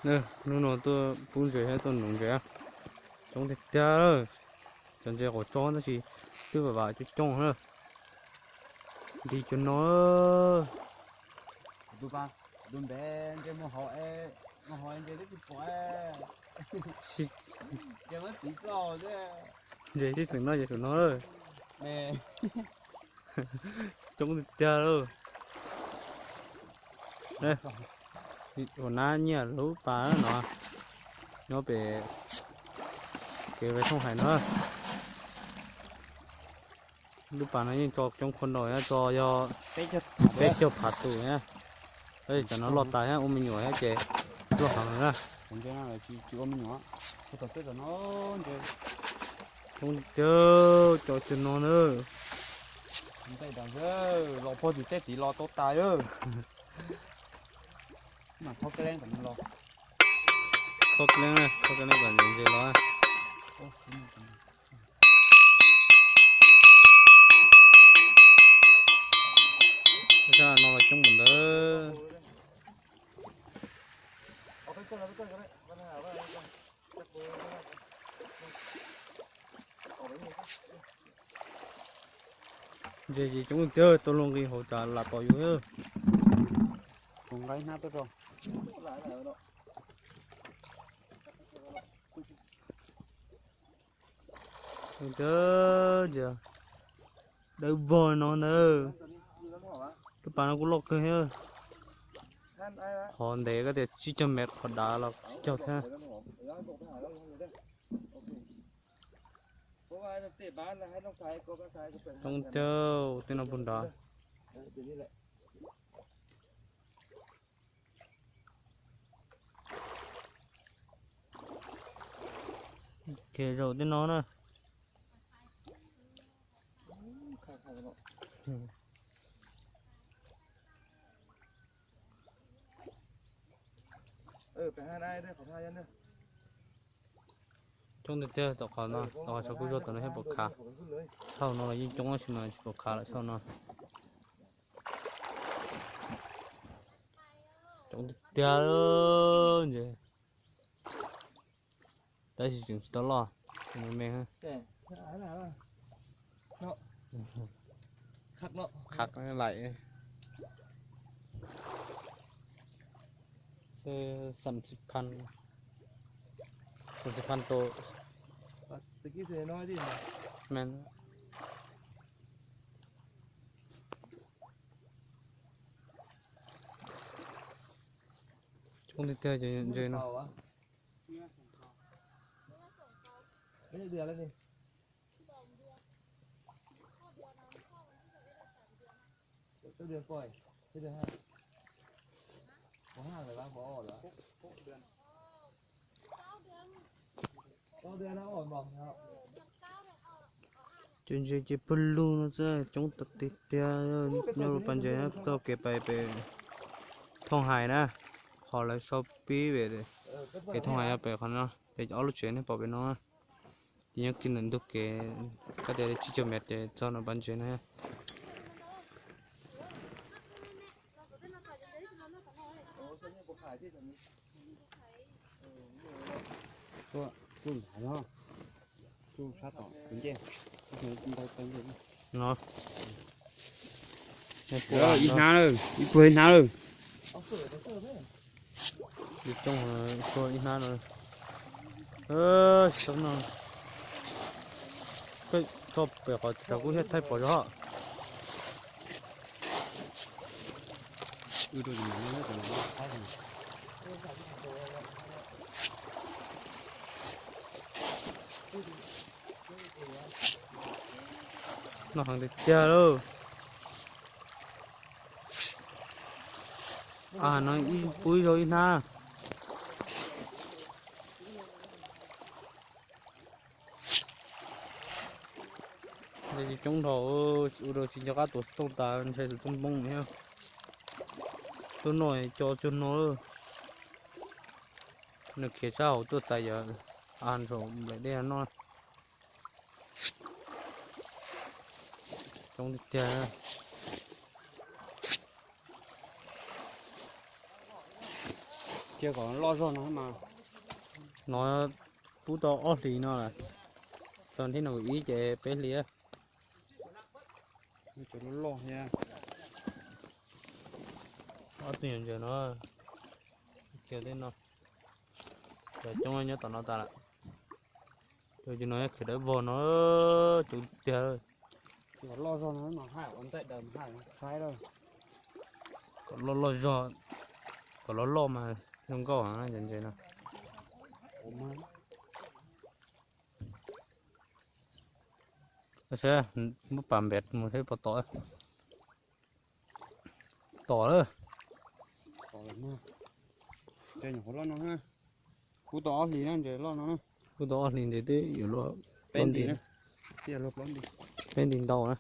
Hnub no tuaj pub ntses thiab tuaj nuv ntses, coob tiag tiag. Cov ntses qaum tso tab sis twb vam vam coob coob na. Nti cov no. Ntses sib xeem noj ces saum no. Coob tiag tiag lauj. Ua nab nyiaj lub pas no, nyob pem kev ve thooj hais no. Lub pas no yeej tso coob khuam nraum, tso yog peb caug phav tus na. Cov no loj tas thiab ua me nyuam thiab ces loj heev na. Coob tiag, cov cua no na. Los pog tim tej tid los tau tas. Khob leeb, khob leeb kom ntses los. Sab no los coob mus ntawd. Ntses ces coob tiag, tau luag nqis hauv tsam lam tom yus. Dawb vog no ntag. Lub pas no kuj loj kawg thiab. Qhov ntev koj tias tsib caug mev, qhov dav los tsib caug thiab. Coob tiag, tej no puag nrad. Kev zaum tej no na. Coob tiag tiag, tom qhov no, tom qhov tshav kub zog tom no thiaj pom khav. Tshaj hauv no los yeej coob tab sis mas tsis pom khav lawm tshaj hauv no. Coob tiag tiag ntses. Tab sis tseem tsis tau loj, me me. Qhab laim. Xam xi phan, xam xi phan tus. Coob tiag tiag cov ntses no. Cov ntses ces pawg lug no xwb, coob tiag tiag. Nyob lub pas ntses txoj kev pais pem Thooj Hais na, qhov lawv sau pib pem kev Thooj Hais yog pem qhov no, ces ob lub tsev nej pom pem no. Ces nyob kiag ntawm ntug kev, koj tias tsib caug mev ces txog no pas ntses na. No, ib hnab lawm, ib puag ib hnab lawm. Ib coob, ib hnab no. Sab no, koj tso pem qhov tshav kub thiaj thaij pom zog. Noj heev tiag tiag lauj. A no ib pub ib zaug ib hnab. Ntses coob dhau, ua rau tsis nco qab tuav xov tooj tas, ntshai xov tooj poob thiab. Tuaj noj co cuag no. Nws khiav sab hauv tuaj txais yawm a nraum nplaim dej no. Coob tiag tiag. Cia kom loj zog no mas. No pub tau ob hlis no lawm, txog thib nees nkaum ib ces peb hlis. Cov loj loj thiab. Ob tug nyuam ntses no, cia tej no, cov coob nyob tom no tas lawm. Cov no khwv dawb vog no, coob tiag. Loj zog no, kom loj loj zog, kom loj loj mas zoo nkauj cov ntses no. Saib muab pam npem mus seb puas tom. Tom lawm. Pub tau ob hlis na, ntses loj no na. Pub tau ob hlis ntses twb yuav luag peb nti, peb nti ntau na.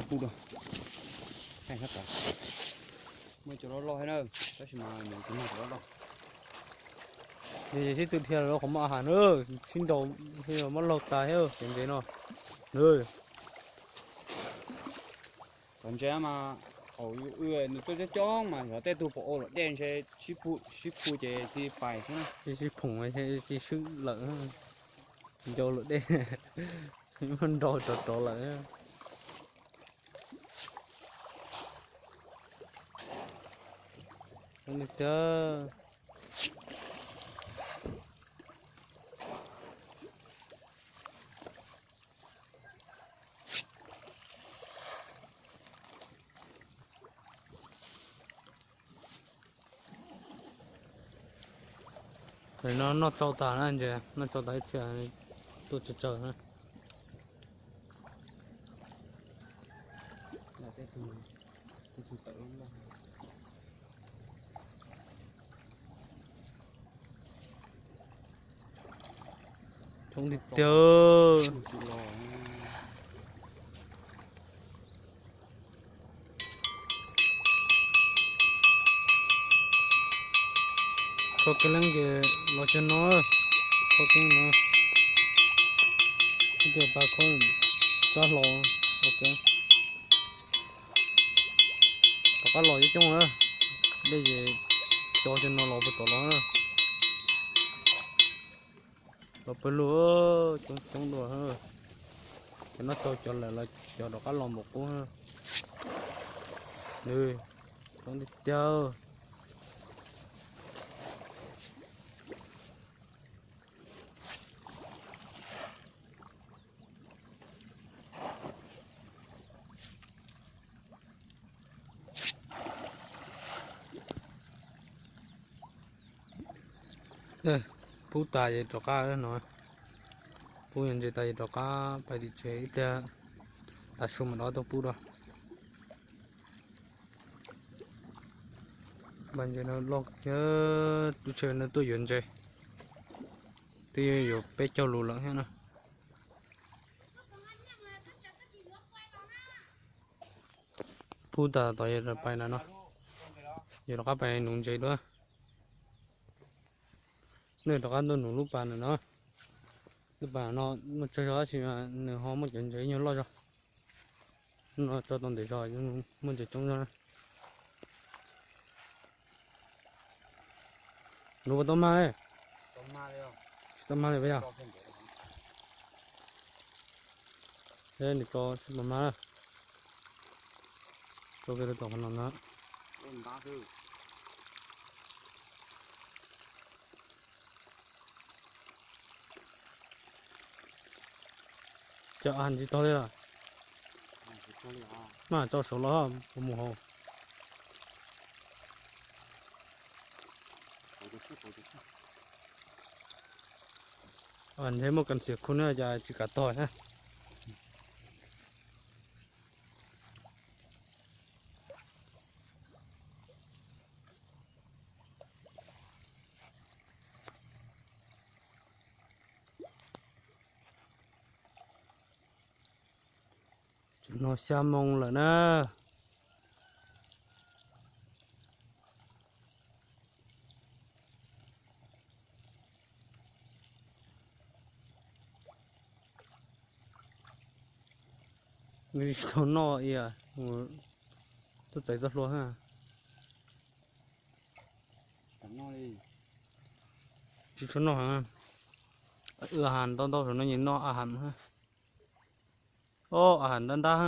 Pub rau, muaj cov loj loj thiab na, tab sis mas nws tsis mag cov loj loj. Yog sib tw dhia los qhov muaj a has na, sib nraus, muab laug tas thiab cov ntses no. Cov ntses mas thaum yus nws tuaj coob coob mas yog tej tug pom ua luam dej ntshe sib phu ces tsis pais xwb na. Sib phoom, sib swb lawm, ncau luam dej, muab nrau rov rov lawm. Coob tiag tiag. No noj tsau tas na, ntses noj tsau tas ib txhia tuaj tsawg tsawg na. Coob tiag tiag. Kho kev leej ces los cov no, kho kev no, ib co pas kho txaj hlo, ok. Tom qab los coob coob na, dej ces cov cov no los puag tom los na. Los pawg lug coob coob dua. Cov no tau cov lawm los cov rov qab los npaum qub. Nws coob tiag tiag. Pub tas ces rov qab no, pub ntses tas ces rov qab pais tim tsev ib pliag, tav su mam rov tuaj pub dua. Npaj ntses no loj kiag, tub tsheb no tuaj yuav ntses, twb yuav peb caug lus lawm thiab na. Pub tas tom pais na no, yog rov qab pais nuv ntses dua. Nej rov qab tuaj nuv lub pas ntawm no. Lub pas no muaj tsawg zog tab sis nws ho muaj cov ntses nyuag loj zog. No tso tau ntev zog, muaj ntses coob zog na. Nuv puas tau mag li? Tsis tau mag li puas yog? Nws tso tsis tau mag na. Tso kiag rau tom qhov no na. Cas a tsis tau li. Mas tso saud los puas mus hauv. Ntshe muaj kas xiav khu na cas tsis kav tog na. Tseem no xya moo lawm na. Tsis tau noj, tuaj txais txoj hlua. Tsis tshua noj heev. Wb a has ntau ntau saum no nyias noj a has. Ob a has ntab ntab.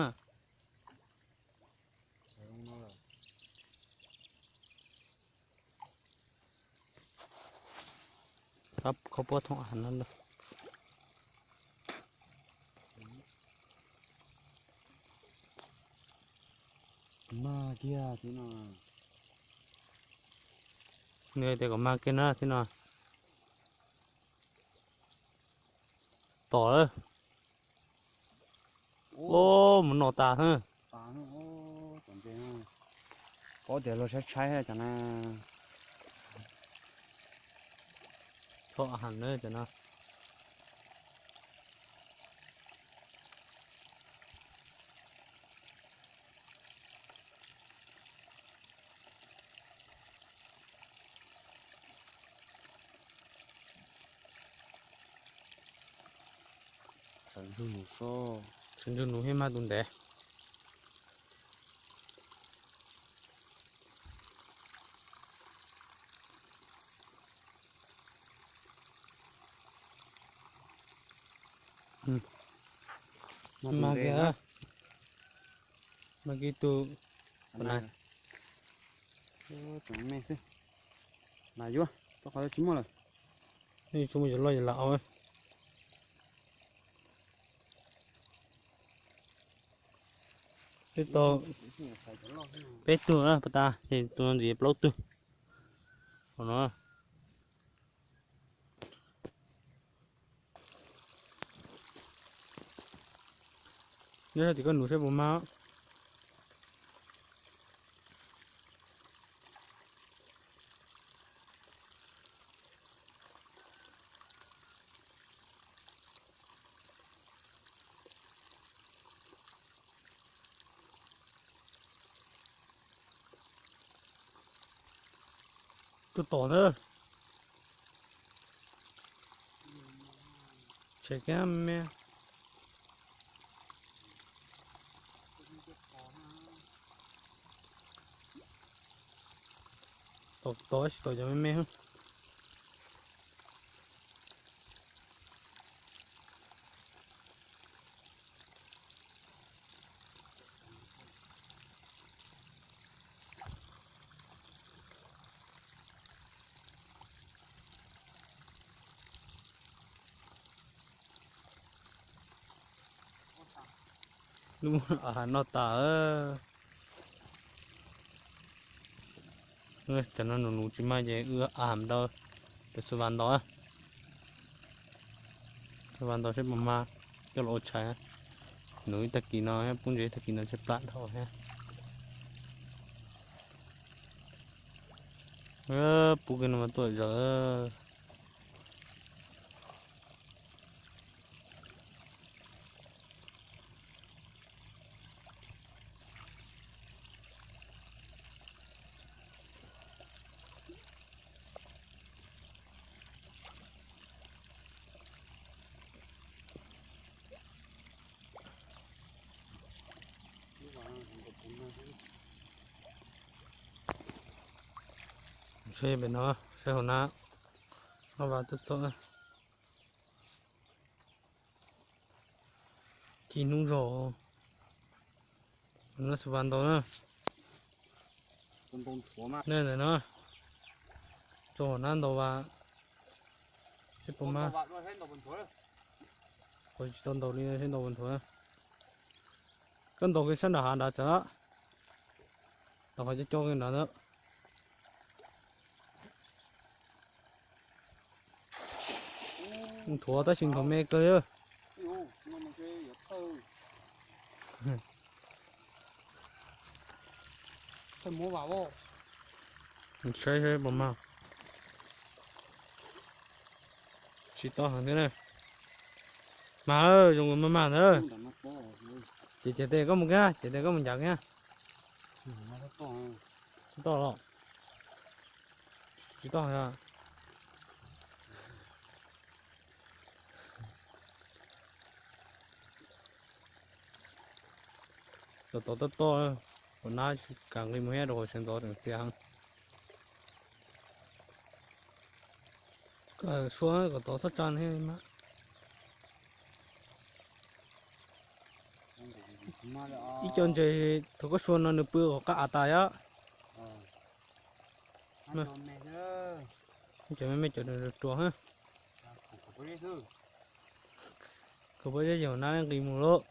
Khaub puab thooj a has no ntag. Mag kiag thiab no. Nws tias kom mag kiag na thiab no. Tom lawm. Ub, mus noj tas. Paub tias luag tshaib tshaib cov na. Tho a has na cov no. Sawv ntsug nus thiab mag tus ntev. Mag kiag, mag kiag tus. Nas yuav, rau qhov tsis muaj lawm. Tsis muaj yuav loj yuav lam. Twb tau peb tug pas tas ces tus no ntxiv plaub tug. Hauv no. Nyob tim koj nus saib puas mag. Tuaj tom ntawd. Tshem kiag me. Tom, tom tsis tom cov me me. Lub a has noj tas. Cov no nus nus tsis mag ces wb a has rau. Tus xu vas ntaus, xu vas ntaus saib puas mag coj los ua tshais. Nus ib tag kis no, pub ntses ib tag kis no tshaib plab dhau thiab. Pub kiag no mas tuaj zaws. Saib pem no, saib hauv na, ob vas tuaj txog. Ci hnub zaus no xu vas ntaus na. Ntawm no, tso hauv na ntaus vas, seb puas mag. Qhov tsis tau ntaus li no seb ntaus puas nthuav. Koj ntaus kiag sab nram hav nrad tsam, ntaus qhov cov cov kiag nrad ntawd. Nthuav tab sis nthuav me kawg li. Saib saib puas mag. Tsis tau heev thiab na. Mag, zoo mag mag ntawd. Ces ces tes koj mus kiag, ces tes koj mus ncav kiag. Tsis tau los? Tsis tau heev. Kom tod tob tob, ua nab kam nqis mus thiab rau qhov sawv ntxov tseem txias heev. Sua kom tod txhob tsa thiab mas. Ib co ntses thaum koj sua no nws pw qhov qab av tas yom. Cov me me cov ruam ruam. Khuv pob zeb yog nab nqis mus lauj.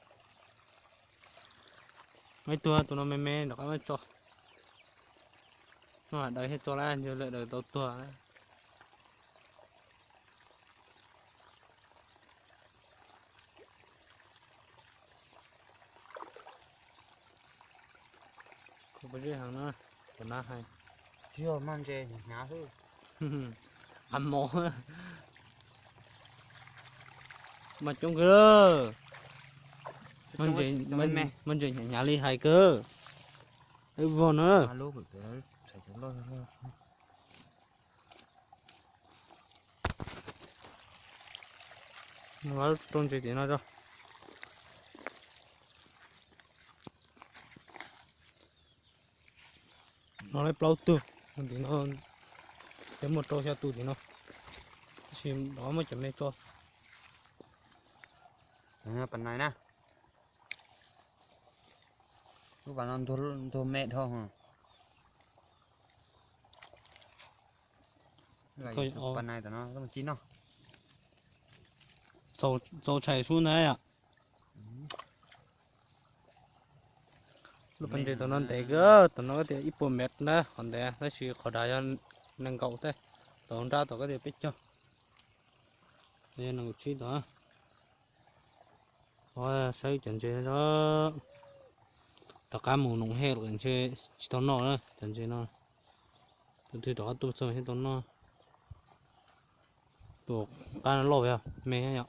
Ib tug tus no me me rov qab muab tso. Noj daws thiaj tso lawm, yog lawm daws tau tuag. Khuv pob zeb heev na, tus nab hais. Yog maj ntses hnyav hnyav xwb. Av mos. Mas coob kawg. Maj ntses hnyav hnyav li hais kawg. Ib vog na. Rau ntses tim no tso. No lawv plaub tug, tim no cov muaj rau xya tus tim no, tab sis rov muab cov me tso. Pas nais na. Lub pas no ntuag me dhau. Pas nais tom no ci noj. Txaus tshais sub ntag yom. Lub pas ntses tom no ntev kawg, tom no koj tias ib puas mev na qhov ntev, tab sis qhov dav yog nees nkaum tej, tom nrab tom koj tias peb caug, nees nkaum tsib tom. Saib cov ntses no, rov qab mus noom hej lawm ntshe tsis tau noj na cov ntses no. Tus twg rov qab tuaj txog thiaj tau noj. Tus qab no loj yog me yom.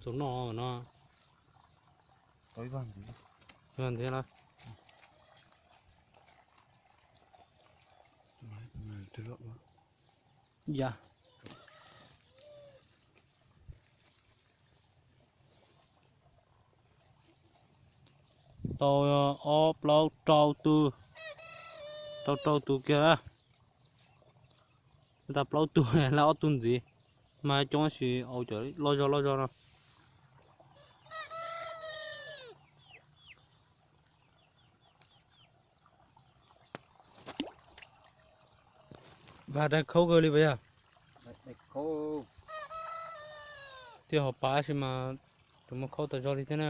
Txaus noj no. Ntxiv na. Ya. Tau ob plaub rau tus, rau rau tus kiag na. Tas plaub tug, lawv ob tug ntxiv, mas coob tab sis au cov loj zog loj zog no. Vas dai khaub kawg li puas yog? Thiaj ho pav sis mas tus muaj khaub tas zog li thiab na.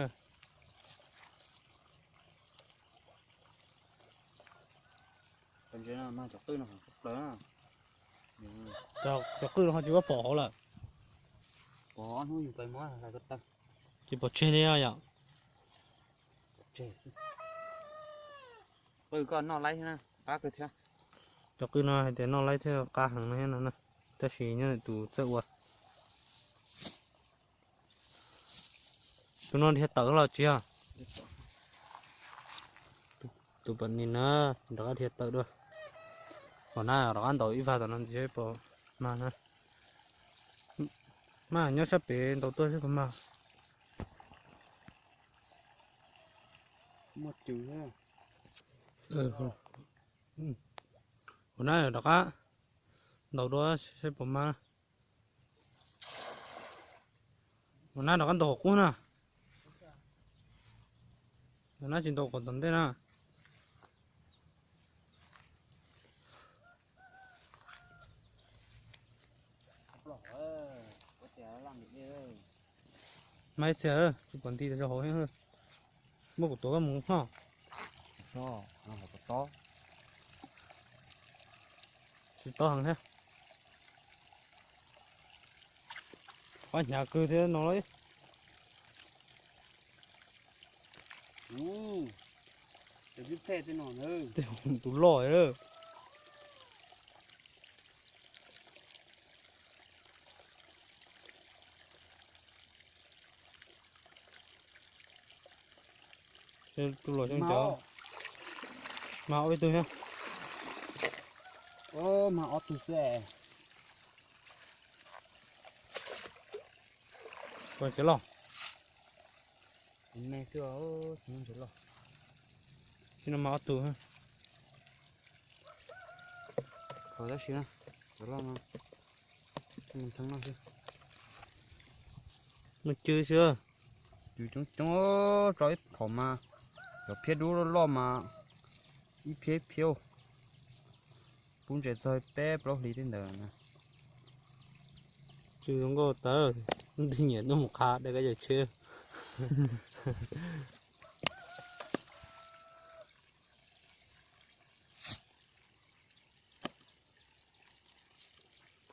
Cov qwj no ho tsis muab pom hauv lawm. Tsis pom tseg li yom. Cov qwj no hais tias noj laib thiab qab heev no thiab no na, tab sis nyob tus txawj ua. Tus no dhia tawm los tsis yog? Tus pas nis na, rov qab dhia tawm dua. Pom na, rov qab ntaus ib vag tom no ntxiv pom mag na. Mag nyob sab pem ntaus tuaj xwb pom mag. Ua na rov qab ntaus dua saib puas mag. Ua na rov qab ntaus hauv qub na. Ua na tsis ntaus qhov tom ntej na. Mas ib txhia tsis pom nti rau hauv, muab kuv tuav koj mus noj. Tsis tob heev thiab. Qab hnyav kawg thiab no lauj. Tej tus loj. Tus los xyoo cov mag ob peb tug thiab. Mag ob tug xwb. Cov loj. Tus me xwb os, tus ntses loj. Tsis no mas ob tug. Khov tab sis na, cov loj no, mus theej no xwb. Mus cw xwb. Cw coob coob, tso ib phom mas, cov phiab dub loj loj mas, ib phiab ib phiab, pub ntses txog peb plaub hlis tej ntawd na. Cw zoo nkauj tawv, leej twg nyiam tuaj mus qhav dai kab cawm tsheb.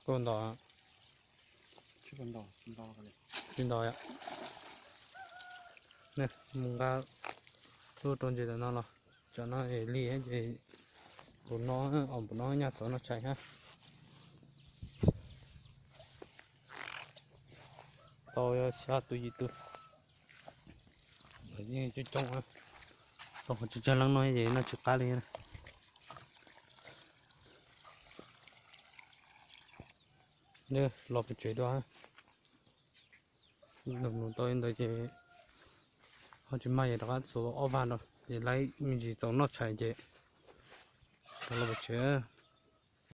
Koj nto, tsis nto yom. Mus nqa lub rau ntses tam no los, tsam no li ces npaum no, npaum no nyaj txaus noj tshais hab. Tau xya tus yim tus. Yeej coob coob, rau qhov tsis tsawg leej no ces noj tsis qab li. Los pem tsev dua. Nug tau li ntawd ces ho tsis mag ces rov qab txuas ob vag no ces laib me ntsis txaus noj tshais ces rov los pem tsev.